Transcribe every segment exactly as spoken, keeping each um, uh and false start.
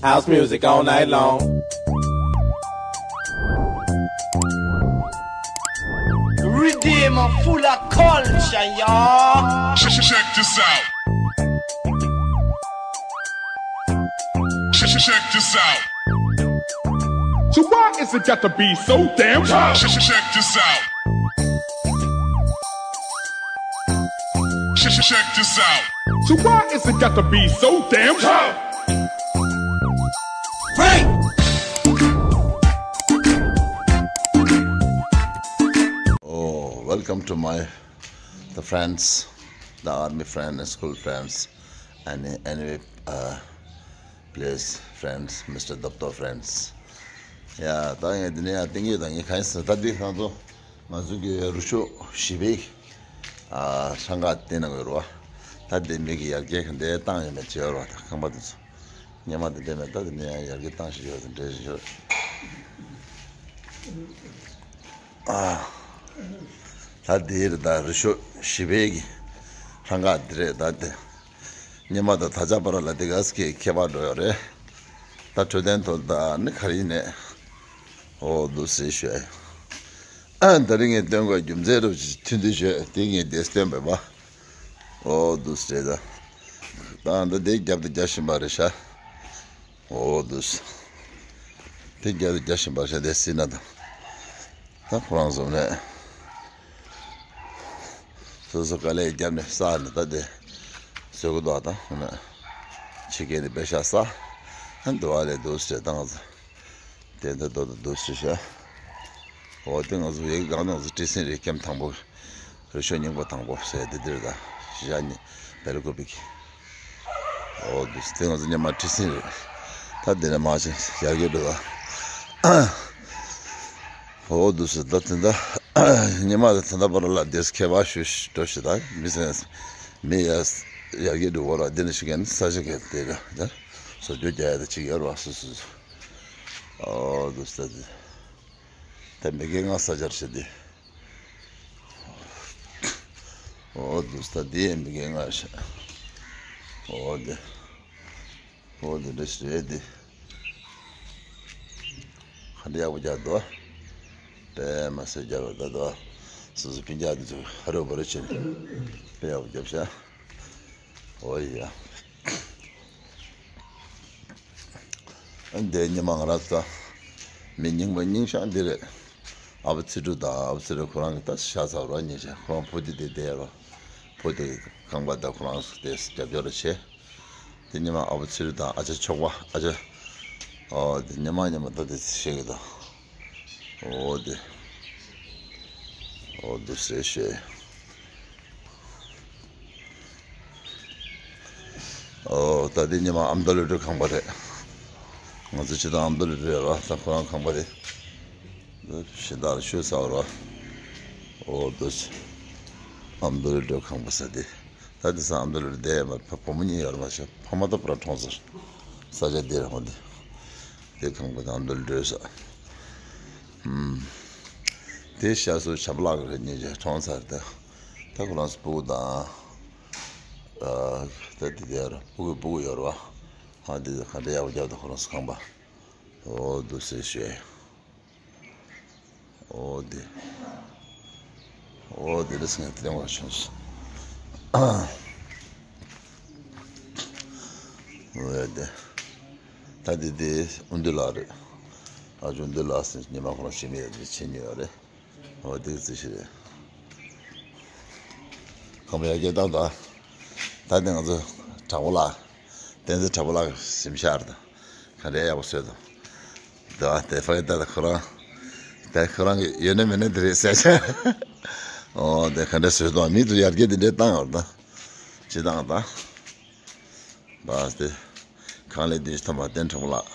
House music all night long. Redeem full of culture, y'all. Check, check, check this out. Check, check, check this out. So why is it got to be so damn tough? Check, check, check this out. Check, check, check this out. So why is it got to be so damn tough? Frank! Oh, welcome to my, the friends, the army friend and school friends, and anyway, uh, please, friends, Mister Dopto friends. ཡ། ད་ངས་འདི་ནས་ཡང་ཏིང་ངེ་དང་ངས་གང་ཡིན་ཟེར་ད་འདི་ཁང་ཚོ་ང་ཚོ་གི་རུ་ཤོག་བཞི་པའི་ཨ་སྲང་ཁ་བསྟན་གནང་ཡོད་རེད་བ། ད་འདི་མི་གི་ཡར་རྒྱས་ག་འདྲའི་བཏང་ཡོད་མེད་བྱེད་ཡོད་རེད་བ། ད་ཁང་པ་འདི་ཚོ་སྔོན་མ་འདི་འདྲ་མེད། ད་འདི་ནས་ཡང་ཡར་རྒྱས་བཏང་བཞིན་ཡོད་དེ་འདྲ་ཞིག་ཡོད། ཨ། ད་འདི་རེད། ད་རུ་ཤོག་བཞི་པའི་གི་སྲང་ཁ་འདི་རེད། ད་འདི་སྔོན་མ་དང་ད་ཆ་བར་ལ་དེ་ག་ཙམ་གྱི་ཁྱད་པར་འགྲོ་ཡོད་རེད། ད་འཕྲོད་བསྟེན་ཐོག་ད་ནི་ག་རེ་ཡིན་ནས། ཨོ་འདུག་ཟེར་ཞུ། ཨ། ད་རིང་ངས་སྟོན་དགོས་རྒྱུ་མཚན་རུ་ཐུན་དུ་བཞོས་དེ་ངས་དེ་སྟོན་པས་པ། ཨོ་འདུག་ཟེར་ད། ད་ད་དེ་རྒྱབ་ཏུ་རྒྱབ་བཞིན་པ་རེད་ཤག་ཨོ་འདུག་ཟེར། དེ་རྒྱབ་ཏུ་རྒྱབ་བཞིན་པ་རེད་ཤག་དེ་སྲིད་ན་ད། ད་ཁོ་རང་བཟོ་ནས། སོ་སོ་དཀའ་ལས་བརྒྱབ་ནས་བསགས་ནས་ད་དེ་བཟོ་གི་འདུག་ད་ཧོ་ན། ཕྱི་རྒྱལ་ནས་པེ་ཤ་བསགས། ཨ་འདུག་ཨ་ལས་འདུག་ཟེར་བཏང་ཟེར། དེ་འདྲ་འདུག་ད་འདུག་ཟེར་ཤག་འོ་དེ་ང་ཚོ་ཡི་གེ་སྒང་ནས་ང་ཚོ་ཁྲི་སེང་རི་ཁྱིམ་དང་པོ། རུ་ཤོག་རྙིང་པ་དང་པོ་ཟེར་དེ་འདིར་ད་ཞག་གཉིས་བེལ་ཀོ་པི་གི། འོ་འདུག་ཟེར་དེ་ང་ཚོ་སྔོན་མ་ཁྲི་སེང་རི། ད་དེ་ནས་མར་ཕྱིན་ཡར་རྒྱས་འགྲོ་ད། འོ་འདུག་ཟེར་ད་དེ་འདྲ། སྔོན་མ་དང་དེ་འདྲ་བར་ལ་དེ་ཁྱད་པར་ཞུ་འགྲོ་ཞེས་ད་མི་སེམས་མི་ཡ་ཡར་རྒྱས་འགྲོ་བ་ར་དེ་ནས་ཤི་གན་ས་ཆ་གན་དེ་ར་ད་བཟོ་བཅོས་རྒྱག་ཡ་ད་ཅིག་ཡོད་ར་སུ་སུ། ཨོ་འདུག་ཟེར་ད་དེ་ད་མི་རྒན་ང་ས་ཆར་ཞེས་དེ། ཨོ་འདུག་ཟེར་ད་དེ་མི་རྒན་ང་ཞེས། ཨོ་དེ། ཨོ་དེ་འདྲ་ཞིག་རེད་དེ། ག་འདྲ་ཡག་པོ་རྒྱག་འདུག་དཔེ་མ་སྲིད་རྒྱག་པ་ད་འདུག་སོ་སོ་ཕན་ཆད་འདི་ཚོ་ཧ་རོ་བ་རོ་བྱས་ནས་དཔེ་ཡག་པོ་རྒྱབ་ཤག་ཨོ་ཡ། ཨ་འདི་ཉི་མ་ང་རང་ཚོ་མི་རྙིང་པ་རྙིང་ཤག་འདི་རེད། ཨ་ཕ་ཚེ་སྒྲུབ་དང་ཨ་ཕ་ཚེ་རིང་ཁོ་རང་གི་ད་ཤ་ཚ་རོགས་གཉིས་བྱས་ཁོ་རང་ཕོ་དེ་དེ་བསྡད་རོགས། ཕོ་དེ་ཁང་པ་ད་ཁོ་རང་དེ་རྒྱབ་སྐྱོར་བྱས། དེ་ཉི་མ་ཨ་ཕ་ཚེ་རིང་དང་ཨ་ཅག་ཆོག་པ་ཨ་ཅག་ཨོ་དེ་ཉི་མ་ཉི་མ་ད་དེ་ཤེས་གི་ད། ཨོ་དེ། ཨོ་དེ་ཟེར་ཤེས། ཨོ་ད་དེ་ཉི་མ་ཨ་མདོ་ལོ་དྲོད་ཁང་པ་རེད། ང་ཚོ་ཕྱི་དང་ཨ་མདོ་ལོ་དྲོད་ར་ད་ཁོ་རང་ཁང་པ་རེད། གཞན་དག་ལ་ཤོད་ས་ར། ཨོ་དེ། ཨ་མདོ་ལོ་དྲོད་ཁང་པ་ཟེར་དེ། ད་དེ་སང་ཨ་མདོ་ལོ་དྲོད་བསྡད་ཡོད་མ་རེད། ཕ་བུ་མོ་གཉིས་ཡོད་རེད་མ་ཤེས། ཕ་མ་ད་པུ་ར་གྲོངས་ཟེར། ས་ཆ་དེ་ར་ཧོ་དེ། དེ་ཁང་པ་དང་འདུལ་འགྲོས་ས། ཨུམ། དེ་ཤ་སུ་ཆབ་ལག་རེ་གཉིས་ཀྱི་གྲོང་ཚར་དེ། ད་ཁོ་རང་སུ་སྤུ་གུ་དང་། ཨ། ད་དེ་དེ་ཡར་སྤུ་གུ་སྤུ་གུ་ཡོད་རེད་བ། ཨ་དེ་ག་འདྲ་ཡག་པོ་རྒྱབ་དང་ཁོ་རང་སུ་ཁང་པ། ཨོ་འདུག་སེ་ཞོས། ཨོ་དེ། ཨོ་དེ་རེད་ཟེར་ངས་དེ་རིང་བ་བྱུང་སོང་། ཨོ་ཡ་དེ། ད་དེ་དེ་ཨུ་འདུ་ལགས་རེད། ཨ་ཅོ་ཨུ་འདུ་ལགས་ཟེར་ཉི་མ་ཁོ་རང་ཤི་མི་ཡ་དེ་ཕྱི་ཉིན་ཡོད་རེད། ཨོ་དེ་རྩིས་ཤི་རེད། ཁམས་ཡ་སྐད་བཏང་དང་། ད་དེ་ང་ཚོ་དྲག་པོ་ལགས། བསྟན་འཛིན་དྲག་པོ་ལགས་ཞིམ་ཤར་དང་། ག་འདྲའི་ཡག་པོ་བཟོས་དང་། དེ་བ་དེ་ཕ་གི་ད་ད་ཁོ་རང་། ད་ཁོ་རང་གི་ཡོད་ན་མེད་ན་དེ་རེད་ཟེར་བྱས། ཨོ་དེ་ག་འདྲ་བཟོས་དང་མི་ཚོ་ཡར་རྒྱས་དེ་འདྲས་བཏང་ཡོད་དང་། ཅི་བཏང་དང་། བ་དེ། ཁང་ལས་དེ་ཐོན་པ་བསྟན་དྲག་པོ་ལགས།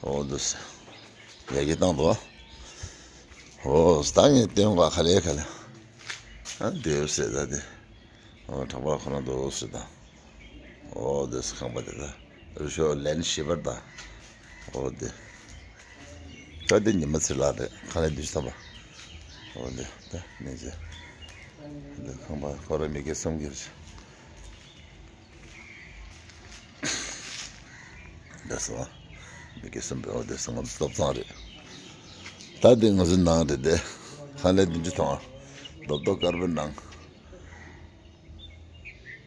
ཨོ་འདུག་སེ། ཡར་རྒྱས་བཏང་དང་། ཨོ་ད་ངས་བསྟན་པ་ག་ལས་ག་ལས། ཨ་དེ་ཡོད་ཟེར་ད་དེ། ཨོ་དྲག་པོ་ལགས་ཁོ་རང་འདུག་སེ་དང་། ཨོ་དེ་སུ་ཁང་པ་དེ་ད། རུ་ཤོག་ལན་ཤེས་པར་ད། ཨོ་དེ། ད་དེ་ཉི་མ་ཚེ་ལགས་རེད། ཁ་ལས་དུས་ཐམ་པ། ཨོ་དེ་ད་ནས་ཚེ། དེ་ཁང་པ་ཁོ་ར་མི་སྐྱེ་སོང་གི་རེད། ཡ་སོ། མི་སྐྱ་གསུམ་པའི་འོ་དེ་སོང་ང་ཚོ་སྟོབས་ཚང་རེད། ད་དེ་ང་ཚོའི་ནང་རེད་དེ། ཁང་ལས་བདུན་ཅུ་ཐོང་། རྡོབ་རྡོབ་དཀར་པོའི་ནང་།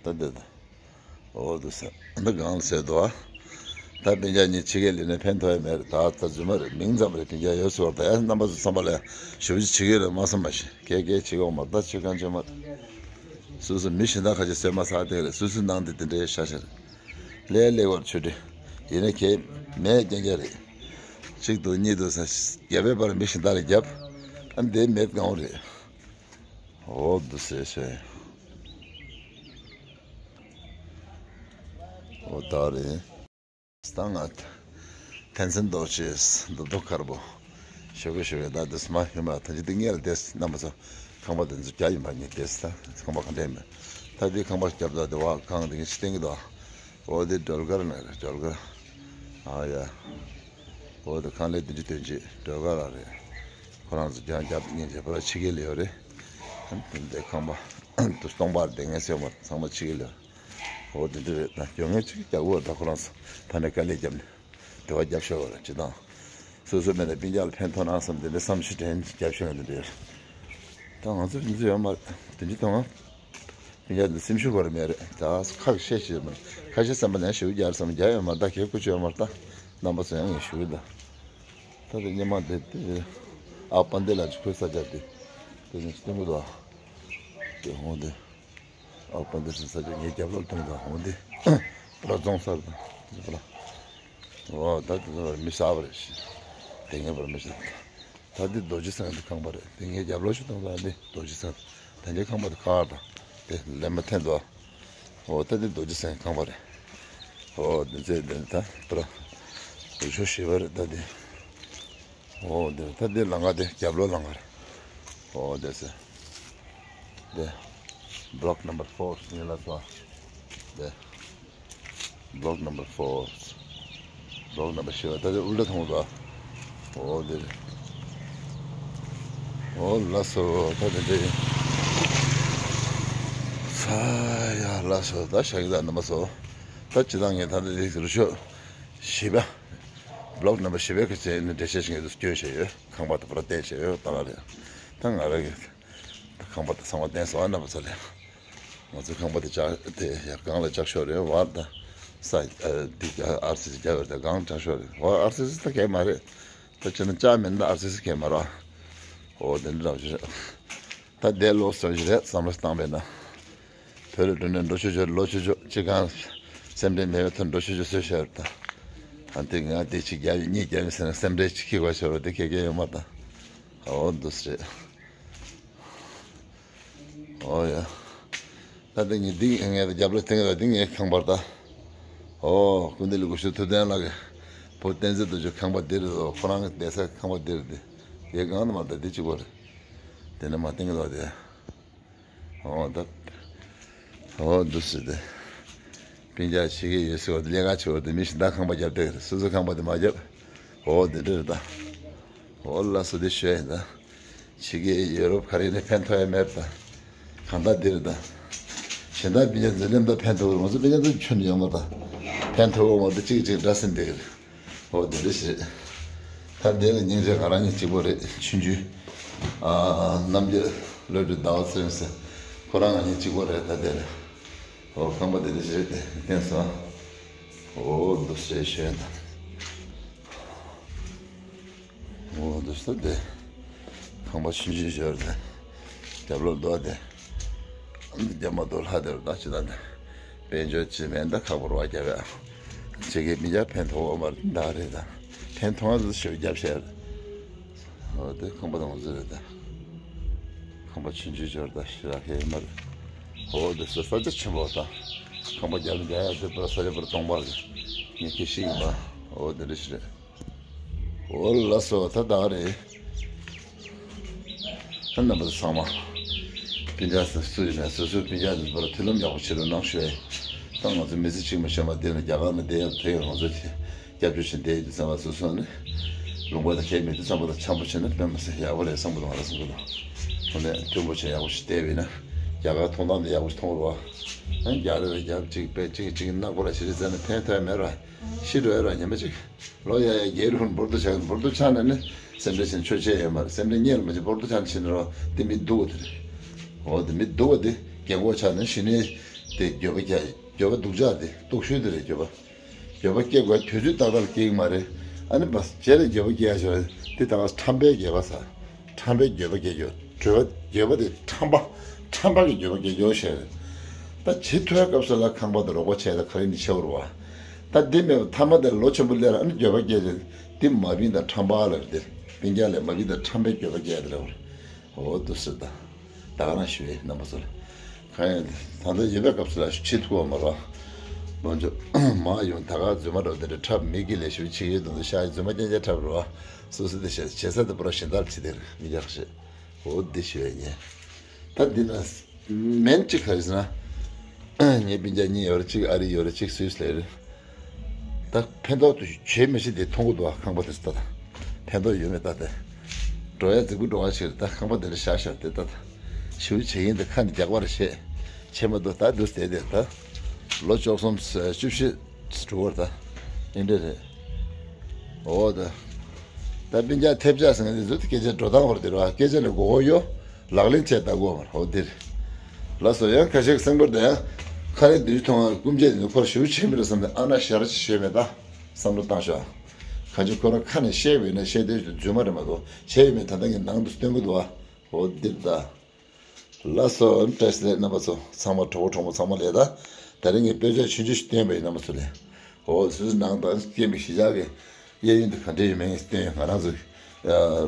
ད་དེ་ད། འོ་དེ་ས། འདི་གང་ལ་ཟེར་དོ། ད་སྤུན་ཀྱག་གཉིས་ཕྱི་རྒྱལ་ལ་ནས་ཕན་ཐོགས་ཡ་མེད་རེད། ད་ད་རྫུན་མ་རེད། མིང་ཙམ་རེད། སྤུན་ཀྱག་ཡོད་ཟེར་བ་ད་ཡ་རྣམ་པ་ཚོ་ཚང་མ་ལ་ཞུ་ཞུ་ཕྱི་རྒྱལ་ལ་མ་བསམ་པ་ཞིག་གེ་གེ་ཕྱི་གོང་མ་ད་ཕྱི་གང་ཆོད་མ་རེད། སོ་སོ་མི་གཞན་དག་ཁ་ཆེ་བཟོས་མ་ཚར་དེ་རེད། སོ་སོའི་ནང་དེ་དེ་འདྲའི་ཤ་ཤ་རེད། ལས་ལས་བར་ཆོས་འབྲེལ། ཡིན་ན་ཁྱེད་མེད་རྐྱང་རྐྱང་རེད། གཅིག་ཏུ་གཉིས་ཏུ་ས་རྒྱབ་པའི་བར་མི་གཞན་དག་ལ་རྒྱབ། ཨ་འདི་མེད་གང་རེད། འོ་འདུག་སེ་བྱས། འོ་ད་རེད། སྟངས་ང་། ཐན་སན་རྡོ་རྗེ་འདུག་རྡོ་དཀར་པོ། ཞོགས་ཀས་ཞོགས་ཀས་ད་དུས་མ་ཡོད་མ་ཐོན་གྱི་འདི་ངས་ལ་བལྟས་རྣམ་པ་ཚོ། ཁང་པ་དེ་ཚོ་རྒྱ་ཡིན་པ་ངས་བལྟས་ད་ཁང་པ་གང་འདྲ་ཡིན་པ། ད་འདི་ཁང་པ་རྒྱབ་ད་དེ་བ་གང་དེ་ངས་ཕྱི་བསྟན་གྱི་འདུག་འོ་འདི་སྒྲོལ་དཀར་ན་རེད་སྒྲོལ་དཀར། ཨ་ཡ། འོ་འདི་ཁང་ལས་བདུན་ཅུ་དོན་གཅིག་སྒྲོལ་དཀར་ལ་རེད། ཁོ་རང་ཚོ་རྒྱ་རྒྱབ་ངས་རྒྱབ་ཕ་ར་ཕྱི་རྒྱལ་ལ་ཡོད་རེད། འདི་ཁང་པ་དུ་སྟོང་པར་བསྡད་ངས་ཟེར་བ་ཚང་མ་ཕྱི་རྒྱལ་ལ་ཡོད། འོ་དེ་འདྲ་རེད་ད་ཡོང་ངེས་ཅིག་རྒྱག་དགོས་ད་ཁོ་རང་ཚོ་ཕ་ནས་དཀའ་ལས་བརྒྱབ་ནས་དེ་བ་རྒྱབ་ཤོར་བ་རེད་ཅི་དང་། སོ་སོ་མེད་ན་སྤུན་ཀྱག་ལ་ཕན་ཐོགས་ན་བསམ་དེ་འདྲ་བསམ་ཤེས་དྲན་རྒྱབ་ཤོར་ཡོང་དེ་འདྲ་རེད། ད་ང་ཚོ་འདི་ཚོ་ཡོད་མ་རེད་དེ་འདྲ་དང་། སྤུན་ཀྱག་འདི་སེམས་ཤུགས་བར་མེད་རེད་ད་ཁག་ཤས་ཤིག་མ་ཁ་ཤས་བསམ་པ་ནས་ཞུ་རྒྱག་བསམ་རྒྱག་ཡོད་མ་རེད་ད་གལ་ཁུ་ཆུ་ཡོད་མ་རེད་ད། རྣམ་པ་ཚོ་ཡང་ངས་ཞུ་གི་ད། ད་དེ་སྙེ་མ་དེ་དེ་ཨ་པན་དེ་ལ་ཅིག་ཁོའི་ས་ཆ་དེ་དེ་ནས་སྟོན་གི་འདུག་ཨ། དེ་ཧོང་དེ། ཨ་པ་འདི་སི་ས་ཆ་ངའི་རྒྱབ་ལོགས་སྟོང་དང་ཧོང་འདི་པ་ལ་རྫོང་སར་དང་འདི་པ་ལ། འོ་ད་དེ་ཚོ་མི་ཟ་བ་རེད་ཤི། དེ་ངའི་པར་མི་ཟ། ད་འདི་རྡོ་རྗེ་སེང་འདི་ཁང་པ་རེད་དེ་ངའི་རྒྱབ་ལོགས་ཤི་སྟོང་དང་འདི་རྡོ་རྗེ་སེང་། ད་ངའི་ཁང་པ་དེ་ཁ་བ་དང་དེ་ལེན་པ་འཐེན་དོ། འོ་ད་འདི་རྡོ་རྗེ་སེང་ཁང་པ་རེད། འོ་འདི་ཚེ་འདི་ད་པ་ལ། རུ་ཤོ་ཤི་བ་རེད་ད་འདི། འོ་དེ་ད་དེ་ལང་ཀ་དེ་རྒྱབ་ལོགས་ལང་ཀ་རེད། འོ་དེ་སེ། དེ། Block number four ངས་ལ་སོ། དེ། Block number four. Block number བཞི་པ་ད་དེ་ཨུལ་ཏ་མཐོང་ད། འོ་དེ་རེད། འོ་ལ་སོ་ད་དེ་འདྲ་ཡིན། ས་ཡ་ལ་སོ་ད་ཤ་གི་ད་ནམ་སོ། ད་ཅི་ད་ངས་ད་དེ་རིགས་རུ་ཤོ། བཞི་པ། Block number བཞི་པའི་ཁ་ཆེ་ནི་འགྲེལ་བཤད་ཞིག་ངས་སྐྱོན་བཤད་ཡོད། ཁང་པ་དང་པོ་ར་བསྟན་བྱས་ཡོད་ད་ལ་རེད། ད་ང་ར་གི་ད་ཁང་པ་དང་ཚང་མ་བསྟན་སོང་ཨ་ན་པ་ཚ་ལས། ང་ཚོའི་ཁང་པ་དེ་ལྕགས་དེ་ཡར་སྒང་ལ་ལྕགས་ཤོག་རེད་བར་ད་ས་འདི་ཨར་སི་སི་རྒྱབ་ཡོད་ད་སྒང་ལྕགས་ཤོག་རེད་བར་ཨར་སི་སི་ད་གས་མ་རེད། ད་ཅི་ན་ལྕགས་མིན་ན་ཨར་སི་སི་གས་མ་རེད། འོ་དེ་འདྲ་རང་ཞིག་རེད། ད་དེ་ལོ་སོ་ཞིག་རེད་བསམ་བློ་བཏང་པས་ན། བོད་ལ་འགྲོ་ནས་འགྲོ་ཆོག་ཆོག་ལོ་ཆོག་ཆོག་ཅི་གང་། སེམས་ཁྲལ་མེད་པའི་ཐོག་འགྲོ་ཆོག་ཆོག་བཟོས་བཞག་ཡོད་ད། ཨ་དེ་ང་དེ་གཅིག་རྒྱབ་ཡིན་གཉིས་རྒྱབ་ཡིན་ཟེར་ན་སེམས་ཁྲལ་གཅིག་ཁྱི་བ་ཤོར་བ་དེ་ཁེ་ཁེ་ཡོད་མ་ད། འོ་འདུག་སེ་རེད། འོ་ཡ། ད་དེ་ངས་འདི་ངས་རྒྱབ་ལ་བསྟན་གི་ད་འདི་ངའི་ཁང་པར་ད། འོ་སྐུ་མདུན་ལ་སྐུ་ཞབས་ཐུབ་བསྟན་ལགས་ཀྱི་བུ་བསྟན་འཛིན་རྡོ་རྗེ་ཁང་པ་འདི་རེད་དོ་ཁོ་རང་གི་བསྡད་ས་ཁང་པ་འདི་རེད་དེ། དེ་གང་དུ་མ་ད་འདི་གཅིག་པོ་རེད། དེ་ནས་མ་བསྟན་གི་ད་དེ། འོ་ད། འོ་འདུག་སེ་དེ། སྤུན་ཀྱག་ཕྱི་རྒྱལ་ཡོད་ཟེར་བ་དེ་ལས་ཀ་བྱེད་བ་དེ་མི་གཞན་དག་ཁང་པ་རྒྱབ་བསྡད་ཀྱི་རེད་སོ་སོའི་ཁང་པ་དེ་མ་རྒྱབ། འོ་དེ་འདྲ་རེད་ད། འོ་ལགས་སོ་དེ་ཞུ་ཡ་ཡིན་ད། ཕྱི་རྒྱལ་ཡོ་རོབ་ག་རེ་ནས་ཕན་ཐོགས་ཡ་མེད་ད། གང་ལྟར་འདི་རེད་ད། གཞན་དག་སྤུན་ཀྱག་འཛིན་ལེམ་ད་ཕན་ཐོགས་ང་ཚོ་སྤུན་ཀྱག་ཚོ་ཁྱོན་ནས་ཡོང་མ་ད། ཕན་ཐོགས་མ་ད་གཅིག་གཅིག་འདྲ་སེ་འདི་གི་རེད། འོ་དེ་འདྲ་ཞིག་རེད། ད་འདི་ལ་སྙིང་རྗེ་ག་རང་ཉིད་གཅིག་པོ་རེད་ཆུང་ཆུང་། ཨ་རྣམ་རྒྱལ་བློ་གྲོས་ཟླ་བ་ཚེ་རིང་ཟེར། ཁོ་རང་ང་གཉིས་གཅིག་པོ་རེད་ད་དེ་རེད། འོ་ཁང་པ་དེ་འདྲ་ཞིག་རེད་དེ་བསྟན་སོང་། འོ་འདུག་སེ་ཞོན་ད། འོ་འདུག་སེ་དེ། ཁང་པ་ཆུང་ཆུང་ཞོར་དེ། རྒྱབ་ལོགས་རྡོ་དེ། རྒྱབ་མ་རྡོ་ལྷ་དེ་རུ་ད་ཅི་ད་དེ། དཔལ་འབྱོར་ཅི་མེད་ད་ཁག་པོ་རུ་བ་རྒྱབ་ཡ། ཅི་གི་མི་རྒྱབ་ཕན་ཐོགས་འོ་མར་ད་རེད་ད། ཕན་ཐོགས་ང་ཚོ་ཞོར་རྒྱབ་ཤེར། འོ་དེ་ཁང་པ་དང་ང་ཚོ་རེད་ད། ཁང་པ་ཆུང་ཆུང་ཞོར་ད་ཤི་ར་ཁེ་མར། འོ་དེ་སོ་ས་ཆ་ཆེན་པོ་ད། ཁང་པ་རྒྱབ་རྒྱ་ཡ་དེ་པར་ས་ཆ་པར་གཏོང་པར། ངས་ཁེ་ཤི་ཡིན་པ། འོ་དེ་འདྲ་ཞིག་རེད། འོ་ལགས་སོ་ད་ད་རེད། ད་རྣམ་པ་ཚོ་ཚང་མ། སྤུན་ཀྱག་སུ་ཡིན་ན་སོ་སོའི་སྤུན་ཀྱག་འདི་བར་མཐུན་ལམ་ཡག་པོ་བྱེད་རོགས་གནང་ཞུ་ཡ། ད་ང་ཚོ་མི་ཚེ་གཅིག་མ་ཤོར་མ་བསྡད་ན་རྒྱ་གར་ནས་བསྡད་ཡག་དེ་ཡང་ང་ཚོ་སྐྱབས་བཅོལ་ཕྱིན་བསྡད་ཡོད་དུས་ཙམ་པ་སོ་སོ་ནི། ལུང་པ་དང་ཁྱད་མེད་དུས་ཙམ་པ་ལ་འཆམ་པོ་བྱས་ན་དཔེ་མི་སྲིད་ཡག་པོ་རེད་བསམ་གི་འདུག་ང་རང་བསམ་གི་འདུག་འོ་ནས་མཐུན་པོ་བྱས་ཡག་པོ་ཞིག་བསྡད་པས་ན། རྒྱ་གར་མཐོང་སྟངས་དེ་ཡག་པོ་ཞིག་མཐོང་རོགས། ཨ་རྒྱ་རེ་རེ་རྒྱབ་གཅིག་པས་གཅིག་གཅིག་ནག་པོ་ལ་ཞི་རི་ཟེར་ན་ཕན་ཐོགས་མེད་ར། ཤི་འགྲོ་ཡ་ར་ཉན་པ་གཅིག་ལོ་ཡ་ཡ་རྒྱལ་རུང་འབུར་དུ་ཆགས་འབུར་དུ་ཆགས་ན་ནི་སེམས་ཁྲལ་བྱེད་ཆོ་ཆེ་ཡོད་མ་རེད། སེམས་ཁྲལ་གཉེར་མ་བྱེད་འབུར་དུ་ཆགས་ན་ཕྱིན་རོགས་དེ་མི་སྡུག་པ་དེ་རེད། འོ་དེ་མི་སྡུག་པ་དེ་རྒན་གོག་ཆགས་ན་ཤི་ནས་དེ་འགྱོད་པ་རྒྱག་འགྱོད་པ་སྡུག་ཅག་དེ་སྡུག་ཤོས་དེ་རེད་འགྱོད་པ། འགྱོད་པ་སྐྱེ་དགོས་དུས་ཚོད་ཏག་ཏག་སྐྱེ་གི་མ་རེད། ཨ་ནི་བ་རྗེས་ལ་འགྱོད་པ་སྐྱེ་ཡ་ཞོར་དེ་ད་ཁྲམ་པའི་འགྱོད་པ་ཟ། ཁྲམ་པའི་འགྱོད་པ་སྐྱེ་རྒྱུ། འགྱོད་པ་འགྱོད་པ་དེ་ཁྲམ་པ། ཁྲམ་པ་གི་འགྱོད་པ་སྐྱེ་རྒྱུ་ཞེས་རེད། ད་བྱེད་ཐུབ་པའི་སྐབས་སུ་ལ་ཁང་པ་དང་རོགས་པ་བྱས་ལ་ག་རེ་ནི་ཆེ་བར་བ། ད་འདི་མེད་པ་ཐ་མ་དེ་ལོ་ཆེན་པོ་སླེབས་ལ་ཨ་ནི་འགྱོད་པ་སྐྱེ་རེད། འདི་མ་བིན་དང་ཁྲམ་པ་ལ་རེད་དེ། སྤུན་ཀྱག་ལས་མ་བིན་དང་ཁྲམ་པའི་འགྱོད་པ་སྐྱེ་རེད་བར། འོ་འདུག་སེ་ད། ད་ག་རང་ཞུ་ཡས་རྣམ་པ་ཚོ་ལ། གང་ཡིན། ད་ལྟ་ཡོད་པའི་སྐབས་སུ་ལ་ཤུགས་ཆེ་ཐུབ་པ་མ་རེད། ལོ་མཇུག་མ་ཡོང་ད་ག་རྫུན་མ་འགྲོ་དེ་འདྲ་འཁྲབ་མི་གི་ལས་ཞུ་ཆེ་ཡོད་དུ་འདུག་ཤ་རྫུན་མ་རྐྱང་རྐྱང་འཁྲབ་རོགས། སོ་སོ་དེ་བྱས་བྱེད་ས་དེ་པོ་ར་ཞིང་དར་ཆེ་དེར་མི་རྒྱག་ཤེས། འོ་འདི་ཞུ་ཡས་ཡིན། ད་འདི་ན་མེན་གཅིག་ག་རེ་ཟེར་ན། ངའི་སྤུན་ཀྱག་གཉིས་ཡོད་རེད། གཅིག་ཨ་རི་ཡོད་རེད། གཅིག་སུད་སི་ལ་ཡོད་རེད། ད་ཕན་ཐོགས་དུ་བྱེད་མི་ཤེས་དེ་མཐོང་གི་འདུག་ཨ་ཁང་པ་དེ་ཚོ་ད་ད་ཕན་ཐོགས་ཡོད་མེད་ད་དེ་འགྲོ་ཡ་རྫིག་པོ་འགྲོ་བ་ཞིག་རེད། ད་ཁང་པ་དེ་འདྲ་བཞག་བཞག་དེ་ད་ད་ཞུ་བྱེད་ཡིན་དེ་ཁ་ནས་རྒྱག་པ་རེ་བྱེད་བྱེད་མ་འདུག་ད་འདུག་དེ་དེ་ད་ལོ་བཅུ་གསུམ་བཅུ་བཞི་འགྲོ་བར་ད་ཨེ་འདྲ་རེད། འོ་ད་ད་སྤུན་ཀྱག་ཐེབས་ཆག་ཟེར་མཁན་དེ་ཚོ་དེ་སྐད་ཆ་འགྲོ་སྟངས་བར་དེ་རེད་བ། སྐད་ཆ་ནི་མགོ་བོ་གཡོ། ལག་ལེན་བྱས་ལྟ་དགོས་མ་རེད། འོ་འདིར། ལགས་སོ། ཡང་ཁ་ཤས་སེམས་ཁུར་དང་ཁ་ལས་བདུད་མཐོང་བ་སྐུ་མཆེད་དེ་ཚོ་ཁོར་ཞུ་བྱེད་མི་རེད་བསམ་ནས་ཨ་ན་ཞར་ཞུས་མེད་ད་བསམ་བློ་བཏང་ཤོག་གང་ཅི་ཁོ་རང་ཁ་ནས་བཤད་པ་ཡིན་ན་བཤད་དོན་ཞིག་རྫུན་མ་རེད་མ་གཏོགས་བྱས་ཡོད་མེད་ད་ལྟ་ངས་ནང་དུ་སྟོན་གི་འདུག་བ། འོ་འདིར་ད། ལགས་སོ། བཀྲ་ཤིས་བདེ་ལེགས་རྣམ་པ་ཚོ་ཚང་མ་གྲོགས་པོ་གྲོགས་མོ་ཚང་མ་ལ་ད། ད་རིང་ངས་དཔེ་ཆ་ཆུང་ཆུང་ཞིག་བསྟན་པ་ཡིན་རྣམ་པ་ཚོ་ལ། འོ་སུད་སི་ནང་དང་སྐྱེས་པའི་གཞིས་ཆགས་ཀྱི་གཡས་གཡོན་དུ་ག་འདྲ་ཡོད་མེད་ངས་བསྟན་ཡོད། ང་རང་ཚོ་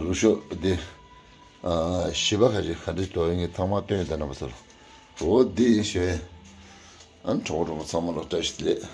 རུ་ཤོག་འདི། ཞི་བ་ཁ་ཤས་ག་འདྲ་འདུག་ངས་ཚང་མ་སྟོན་ཡོད་ད་རྣམ་པ་ཚོ་ལ། འོ་འདི་ཡིན་ཞུ་ཡིན། ཨ་ནི་གྲོགས་པོ་གྲོགས་མོ་ཚང་མ་ལ་བཀྲ་ཤིས་བདེ་ལེགས།